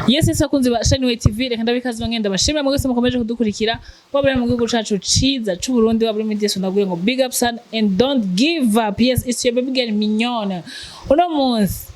Yes, bakunzi ba Shine TV, reka ndabikaze, ngenda bashimira mwese mukomeje kudukurikira, waba uri mu gihugu cacu ciza c'u Burundi, waba uri muri diaspora, ndabwiye ngo big up son and don't give up. Yes, it's your baby girl Mignone. Uno munsi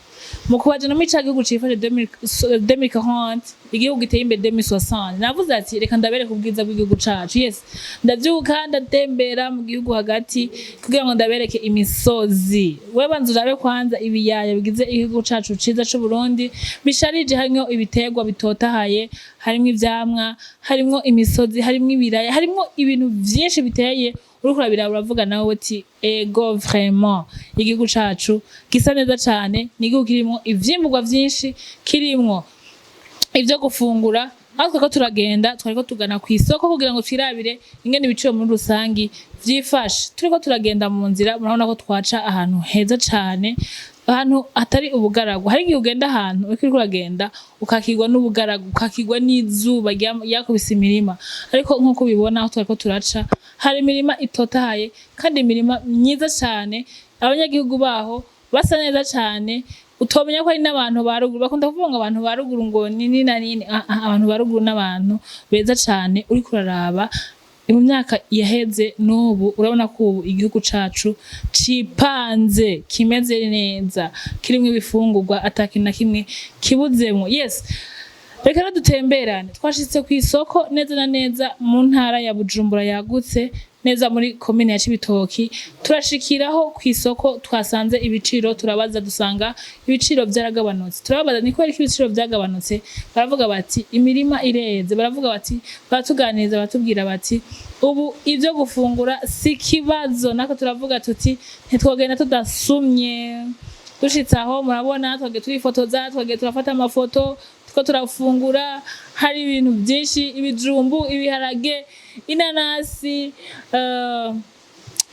mu kubajana muri ca gihugu cifashe 2040, igihugu giteye imbere 2060, navuze ati reka ndabereke ubwiza bw'igihugu cacu. Yes, ndavyuka ndatembera mu gihugu hagati kugira ngo ndabereke imisozi. We banza urabe kwanza ibiyaya bigize igihugu cacu ciza c'u Burundi bisharije, harimwo ibiterwa bitotahaye, harimwo ivyamwa, harimwo imisozi, harimwo ibiraya, harimwo ibintu vyinshi biteye. Uriko urabiraba uravuga nawe uti ego, vraiment igihugu cacu gisa neza cane. Ni igihugu kirimwo ivyimburwa vyinshi, kirimwo ivyo gufungura. Aho twariko turagenda, twariko tugana kw'isoko kugira ngo twirabire ingene ibiciro muri rusangi vyifashe. Turiko turagenda mu nzira, murabona ko twaca ahantu heza cane, ahantu hatari ubugaragwa. Hari igihe ugenda ahantu uriko uragenda ukakirwa n'ubugaragwa, ukakirwa n'izuba ryakubise imirima, ariko nk'uko ubibona, aho twariko turaca hari imirima itotahaye kandi imirima myiza cane. Abanyagihugu baho basa neza cane, utomenya ko ari n'abantu ba ruguru. Bakunda kuvuga ngo abantu ba ruguru ngo nini na nini. Ah, ah, abantu ba ruguru n'abantu beza cane. Uriko uraraba mu myaka yaheze n'ubu, urabona ko ubu igihugu cacu cipanze, kimeze neza, kirimwo ibifungurwa, ata kintu na kimwe kibuzemwo. Yes, reka rero dutemberane. Twashitse kw'isoko neza na neza mu ntara ya Bujumbura yagutse, neza muri komine ya Cibitoki. Turashikiraho kw'isoko, twasanze ibiciro, turabaza, dusanga ibiciro vyaragabanutse. Turababaza ni kubera ko ibiciro vyagabanutse, baravuga bati imirima ireze. Baravuga bati, baratuganiriza, baratubwira bati ubu ivyo gufungura si kibazo. Natwe turavuga tuti ntitwogenda tudasumye. Dushitse aho, murabona twagiye turifotoza, twagiye turafata amafoto turiko turafungura. Hari ibintu byinshi: ibijumbu, ibiharage, inanasi,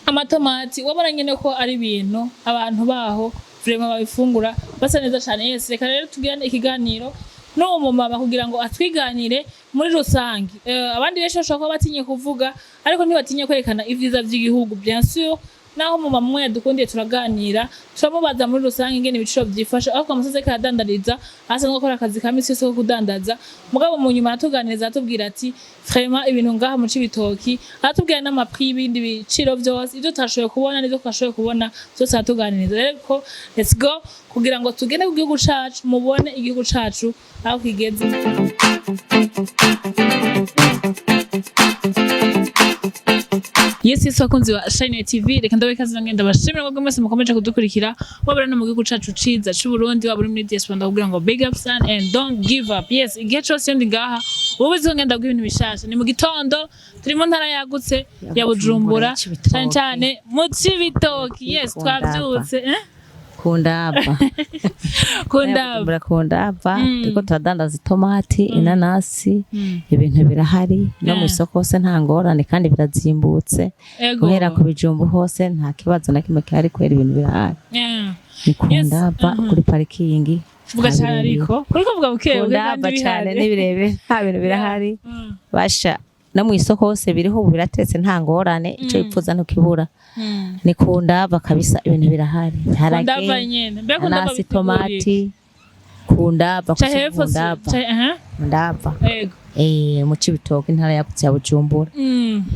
amatomati. Wabona nyene ko ari ibintu abantu baho vraiment babifungura, basa neza cane. Yes, reka rero tugirane ikiganiro n'uwo mumama kugira ngo atwiganire muri rusange. Abandi benshi bashobora kuba batinye kuvuga, ariko ntibatinye kwerekana ivyiza vy'igihugu, bien sûr. Naho umumama umwe yadukundiye, turaganira, turamubaza muri rusange ingene ibiciro vyifashe, aho twamusanze ariko aradandariza, asanzwe akora akazi ka misi yose ko kudandaza. Mugabo mu nyuma aratuganiriza, aratubwira ati vraiment ibintu ngaha mu Cibitoki, aratubwira n'ama prix y'ibindi biciro vyose, ivyo tutashoboye kubona n'ivyo twashoboye kubona vyose aratuganiriza. Rero ko let's go kugira ngo tugende ku gihugu cacu, mubone igihugu cacu aho kigeze. Yes, bakunzi ba Shine TV, reka ndabe ikaze, ngenda bashimira mwebwe mwese mukomeje kudukurikira, waba uri no mu gihugu cacu ciza c'u Burundi, waba uri muri diaspora, ndakubwira ngo big up son and don't give up. Yes, igihe cose iyo ndi ngaha uba uzi ko ngenda kuguha ibintu bishasha. Ni mu gitondo, turi mu ntara yagutse ya Bujumbura, Cibitoke. cane cane mu Cibitoki. Yes, Kundava. twavyutse, eh? Kundava. Kundava. Bujumbura kundava. Turiko turadandaza itomati, inanasi. Ibintu birahari no mu isoko hose, nta ngorane, kandi birazimbutse. Guhera ku bijumbu hose nta kibazo na kimwe gihari kubera ibintu birahari. Ni kundava, kuri parikingi. Vuga Nta cane. birebire. Ariko uriko uvuga buke buke kandi Kundava cane. bihari. N'ibirebire, nta bintu birahari. Basha no mu isoko hose biriho ubu, birateretse, nta ngorane, ico wipfuza ntukibura. Ni kundava kabisa, ibintu birahari. Kundava Ibiharage, nyene. Mbega kundava inanasi, bisigura iki? tomati. Kundava. Ca hepfo Kundava. ca aha. Kundava. Ego. Mu Cibitoke, intara yagutse ya Bujumbura.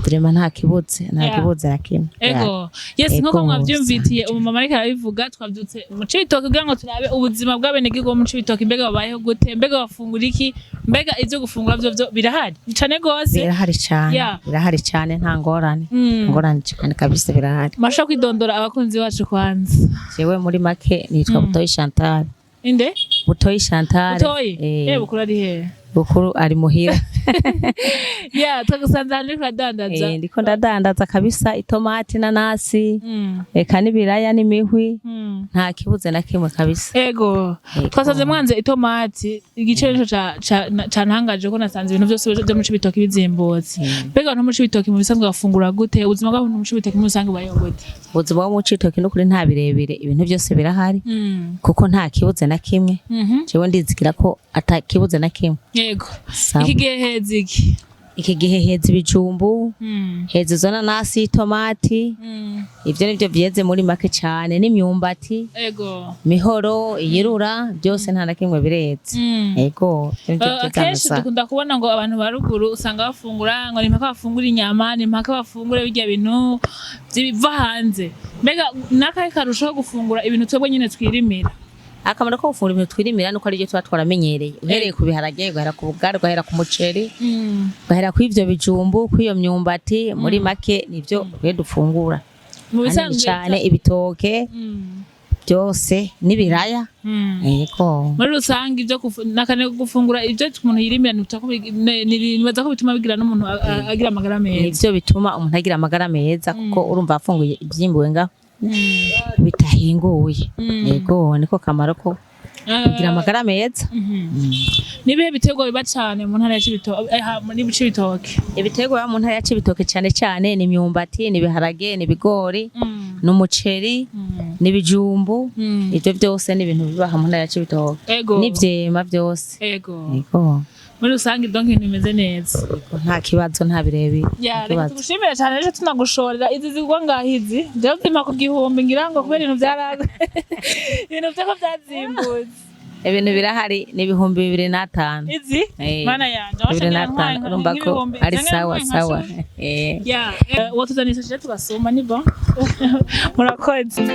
Vraiment nta kibuze, nta kibuze na kimwe. Ego. Yes, nkuko Ego, mwavyumvitiye umumama ariko arabivuga, twavyutse mu Cibitoke kugira ngo turabe ubuzima bw'abenegihugu bo mu Cibitoke. Mbega babayeho gute? Mbega bafungura iki? Mbega ivyo gufungura vyo vyo birahari cane gose? Birahari cane. Birahari cane, nta ngorane. Ngorane cane kabisa, birahari. Mashobora kwidondora abakunzi bacu kwanza. Jewe muri make nitwa Butoyi Chantal. Inde? Butoyi Chantal. Butoyi? Eh. Eh, Bukuru ari hehe? Bukuru ari muhira. Yeah, twagusanze ahantu uriko uradandaza. Eh, ndiko ndadandaza kabisa itomati, inanasi, eka n'ibiraya n'imihwi. Nta kibuze na kimwe kabisa. Ego. Ego. Twasanze mwanze itomati, igiciro nico cantangaje ko nasanze ibintu vyose vyo mu Cibitoki bizimbutse. Mbega abantu mu Cibitoki mu bisanzwe bafungura gute? Ubuzima bw'abantu mu Cibitoki muri rusange bubayeho gute? Ubuzima bwo mu Cibitoki n'ukuri nta birebire, ibintu byose birahari kuko nta kibuze na kimwe. Jewe ndizigira ko ata kibuze na kimwe. Yego. Sawa. Iki gihe heza iki? Iki gihe heza ibijumbu, heza izo nanasi, itomati. Ivyo nivyo vyeze muri make cane, n'imyumbati, mihoro, iyirura, byose nta na kimwe bireze. Ego, ivyo nivyo vyeze. Akenshi Amasaka. dukunda kubona ngo abantu ba ruguru usanga bafungura ngo ni mpaka bafungura inyama, ni mpaka bafungura birya bintu biva hanze. Mbega nakahe karushaho gufungura ibintu twebwe nyine twirimira? Akamaro ko gufungura ibintu twirimira nuko aribyo tuba twaramenyereye, uhereye ku biharage, ugahera ku bugari, ugahera ku muceri, ugahera ku ivyo bijumbu, ku iyo myumbati. Muri make nivyo twe dufungura mu hanini bisanzwe cane, ibitoke byose n'ibiraya. Yego. Muri rusange ibyo nakane gufungura ibyo umuntu yirimira nibaza ko bituma bigira n'umuntu agira amagara meza. Nivyo bituma umuntu agira amagara meza, kuko urumva afunguye ivyimbuwe ngaho bitahinguye. Yego, niko kamaro ko kugira amagara meza. Nibihe biterwa biba cane mu ntara ya Cibitoke, muri Cibitoke? Ibiterwa biba mu ntara ya Cibitoke cane cane ni imyumbati, ni ibiharage, ni ibigori, n'umuceri, n'ibijumbu. Ivyo byose ni ibintu bibaha mu ntara ya Cibitoke. N'ivyema byose. Yego. Muri rusange donc ibintu bimeze neza. Yego, nta kibazo, nta birebire. Ya. Nta Reka kibazo. tugushimire cyane ejo tunagushorera. Izi zigwa ngaho, izi rero zima ku 1000, ngira ngo kubera ibintu byaraza, ibintu vyako byazimbutse. Ibintu birahari, ni 2005. Izi? Eh, Mana yanje! 2005, urumva ko ari sawa sawa. Ya, watuzaniye isashe tugasuma, ni bon, murakoze.